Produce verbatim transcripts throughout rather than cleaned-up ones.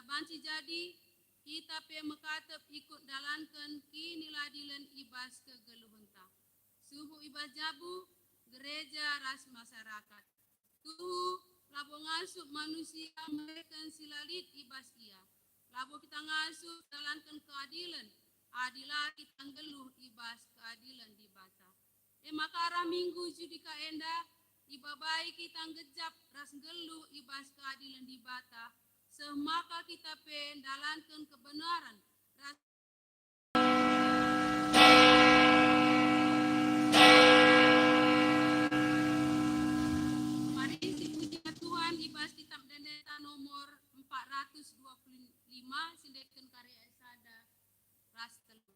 banci jadi, kita pe mekatep ikut ndalanken kiniladilen i bas kegeluhenta, subuk i bas jabu, gereja ras masyarakat. Tuhu, labo ngasup manusia mereken si la lit i bas ia. Labo kita ngasup ndalanken keadilen, adi la kita nggeluh i bas keadilen Dibata. E maka arah Minggu Judika enda, ibabai kita nggejap ras nggeluh i bas keadilen Dibata, seh maka kita pe ndalanken kebenaran ras Mari sipuji Tuhan i bas Kitab Ende-Endenta nomor empat ratus dua puluh lima, si ndeken karya ayat sada ras telu.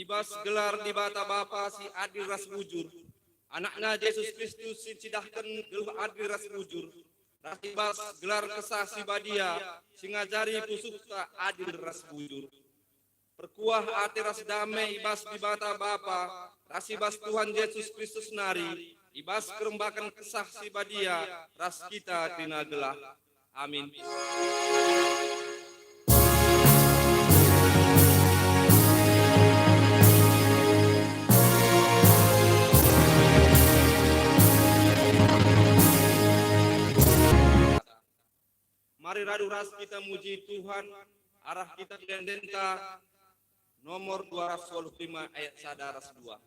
I bas gelar Dibata Bapa si adil ras bujur, AnakNa Jesus Kristus si ncidahken geluh adil ras bujur, ras i bas gelar Kesah Si Badia si ngajari pusuhta adil ras bujur. Perkuah ate ras dame i bas Dibata Bapa ras i bas Tuhan Jesus Kristus nari, i bas kerembaken Kesah Si Badia ras kita kerina gelah. Amin. Mari radu ras kita muji Tuhan, arah Kitab Ende-Endenta nomor dua ratus waluh lima ayat sada ras dua.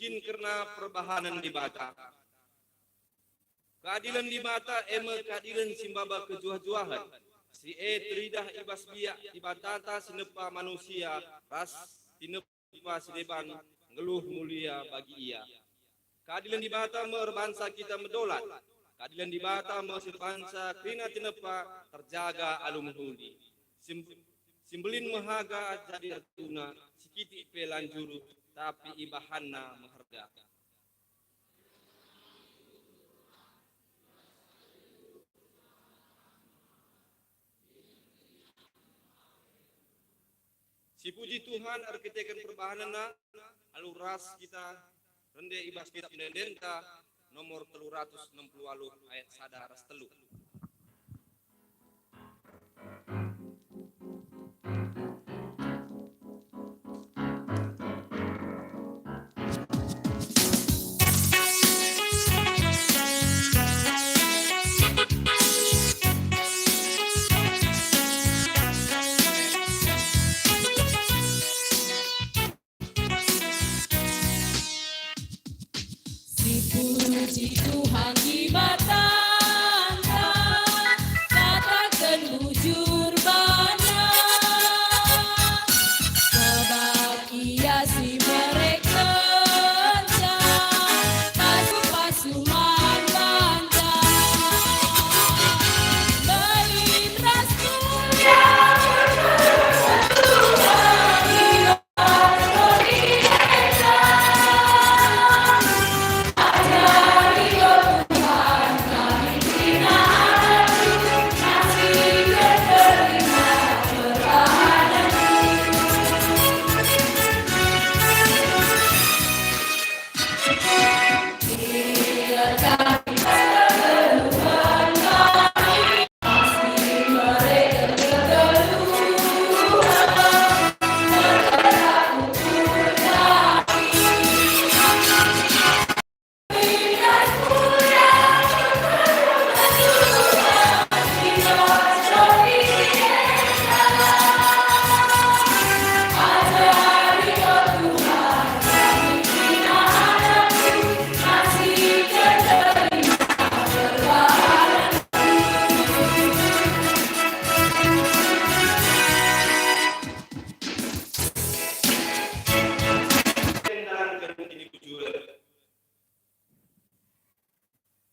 Kin kerna perbahanen Dibata. Keadilen Dibata e me keadilen si maba kejuah-juahen, si e teridah i bas biak Dibatata si nepa manusia ras tinepa si deban nggeluh mulia bagi Ia. Keadilen Dibata me erbansa kita medolat. Keadilen Dibata me si erbansa kerina tinepa terjaga alu mehuli. Sim-, si mbelin mehaga jadi erguna, si kitik pe la njurut, tapi ibahanna meherga. Sipuji Tuhan erkiteken perbahanenna, alu ras kita rende i bas Kitap Ende-endenta nomor telu ratus enam puluh waluh ayat sada ras telu. Sipuji Tuhan Dibatanta, kataken bujur bana, sebab Ia si merekenca pasu-pasu man banta. Belin ras kuliah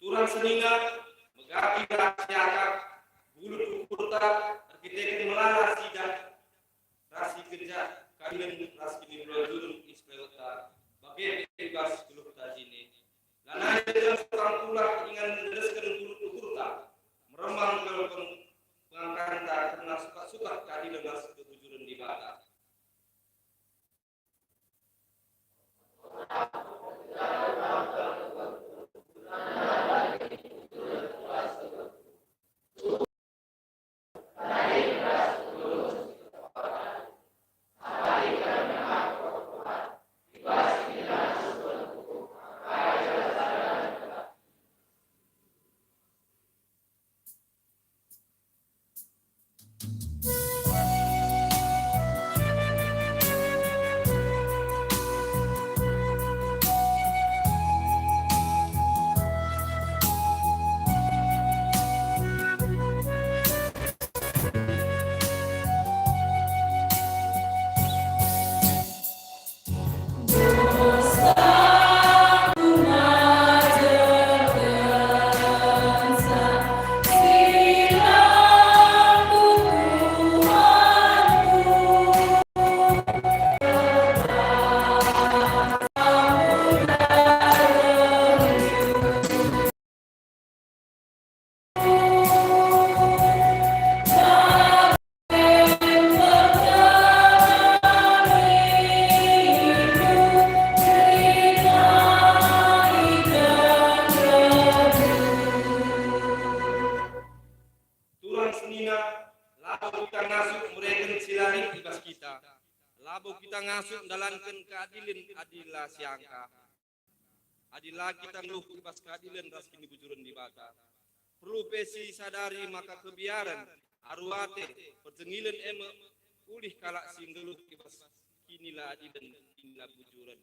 Turang senina, megati ras siakap, bulut ukurta, erkiteken melala sidah, ras si kenca keadilen ras kinibujurenta i sekelewetta, bage pe i bas geluhta jine. Lanai jejeng sukang kulah ingan nderesken bulut ukurta, meremang kal peng-, pengakanta kerna sukat-sukat keadilen ras kebujuren Dibata. Turang senina, labo kita ngasup mereken si la lit i bas kita. Labo kita ngasup ndalanken keadilen adi la siangka. Adi la kita nggeluh i bas keadilen ras kinibujuren Dibata, perlu pe sisadari maka kebiaren, aru ate, perjengilen e me ulih kalak si nggeluh i bas kinilaadilen, kinilabujuren.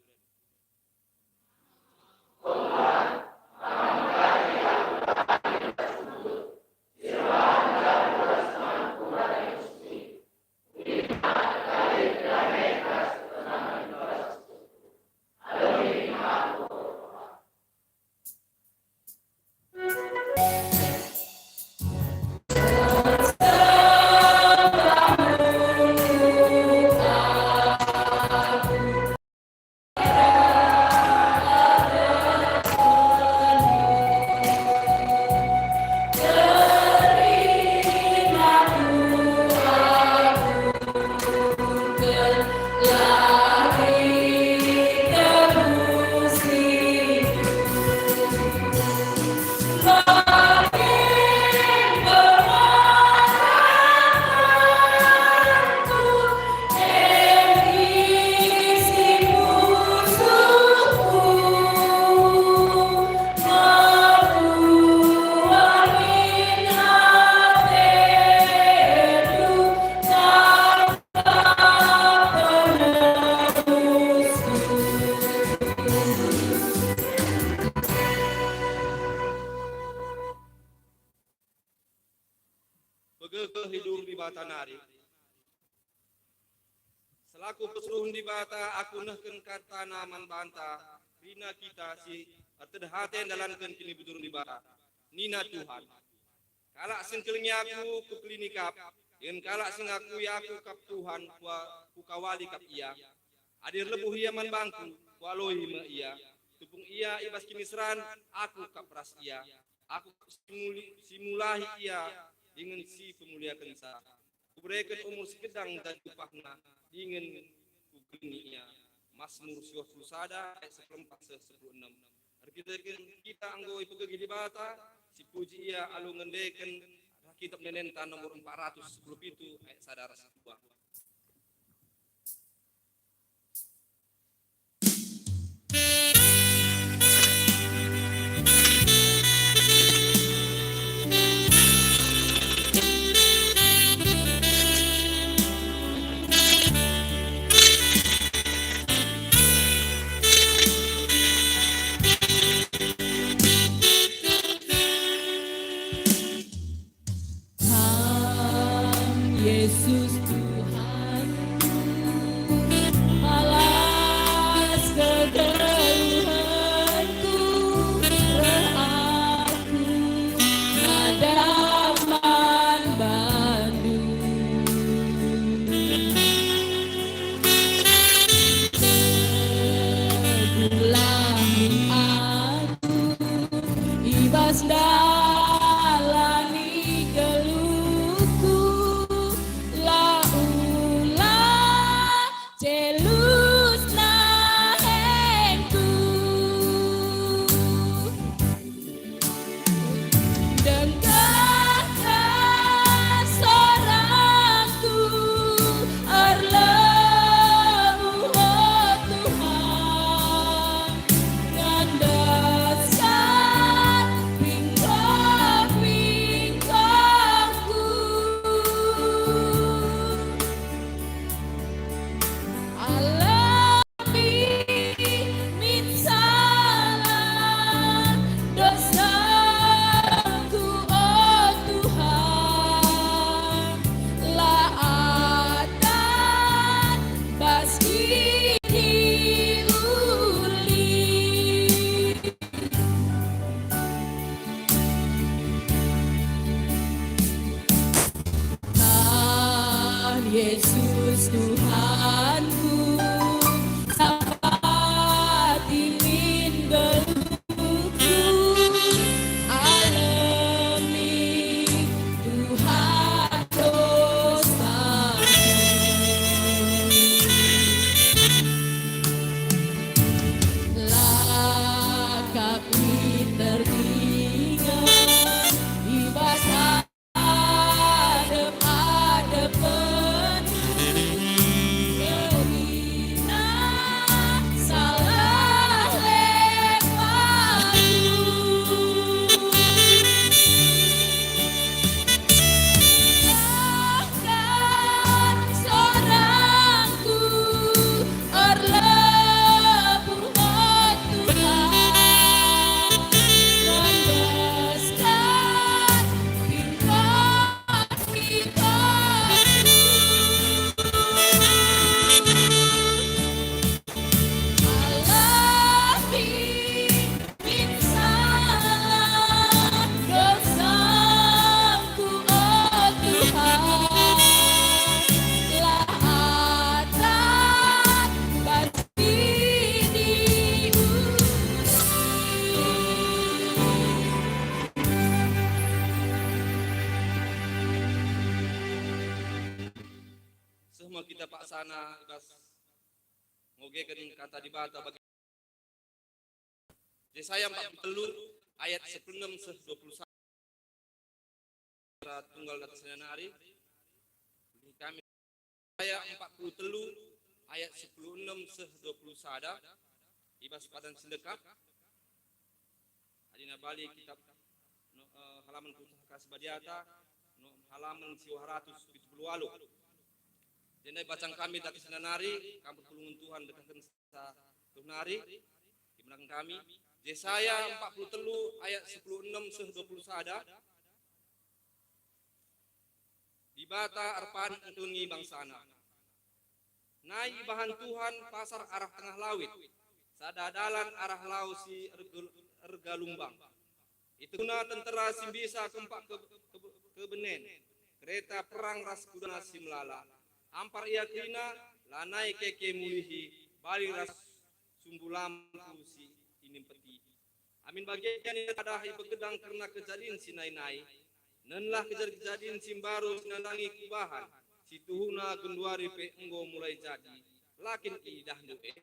seh i duri Dibata nari. Selaku persuruhen Dibata, aku nehken katana man banta, kerina kita si ertedeh ate ndalanken kinibujaren Dibata. Nina Tuhan, "Kalak si ngkelengi aku, kukelini kap, dingen kalak si ngakui aku kap Tuhan, kua-, kukawali kap ia. Adi erlebuh ia man bangku, kualoi me ia. Tupung ia i bas kiniseran, aku kap ras ia. Aku kap si muli-, si mulahi ia, dingen si pemuliakenca. Kubereken umur si gedang jadi upahna, dingen kukelini ia." Masmur siwah puluh sada ayat sepuluh empat seh sepuluh enam. Erkiteken kita enggo ipegegi Dibata, sipuji ia alu ngendeken kitab nenenta nomor empat ratus sepuluh pitu ayat sada ras dua. Tuhan Yesus Tuhan, malas kegeluhenku, reh aku ngadap man bandu. Teguhlah aku i bas ndalani geluhku, la ulah celus nahengku. Dengarkah soraku, erlebuh, o Tuhan, ngandeskan pingko-pingkoku. Alemi min salah dosaku, o Tuhan, la adat bas diri uli. Tuhan Yesus Tuhanku, sampati min geluhku, alemi Tuhan dosaku. La kap lit teringet i bas adep-adepen kerina salah lepasku. Bahkan sorangku erlebuh, o Tuhan, ngandeskan pingko-pingkoku. Alemi min salah dosaku, o Tuhan, la adat bas diri uli. Seh me kita paksana i bas ngogeken Kata Dibata bagi Jesaya empat puluh telu ayat sepuluh enam seh dua puluh satu. Tunggal atas nari. Kami Jesaya empat puluh telu ayat sepuluh enam seh dua puluh sada. I bas padan si ndekah. Adina bali kitab, no, eh, halaman Pustaka Si Badiata, no, halaman siwah ratus pitu puluh waluh. Jenda ibacang kami dati senanari, kam perpulungen Tuhan dekahken sa tuh nari, imenangken kami. Jesaya empat puluh telu ayat sepuluh enam seh dua puluh sada. Dibata erpadi engkelngi bangsaNa. Nai ibahan Tuhan pasar arah tengah lawit, sada dalan arah lau si ergel-, ergalumbang. Itehuna tentera si mbisa kempak ke-, ke-, kebenen, kereta perang ras kudana si melala. Ampar ia kerina, lanai keke mulihi, bali ras sumbu lampu si inimpeti. Amin bage ia tadah ipegedang kerna kejadin si nai-nai, nenlah kejadin-kejadin si mbaru si nandangi kubahan, si tuhuna genduari pe enggo mulai jadi, la kin idahndu e.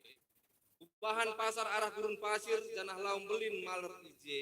Kubahan pasar arah gurun pasir, janah lau mbelin maler i je,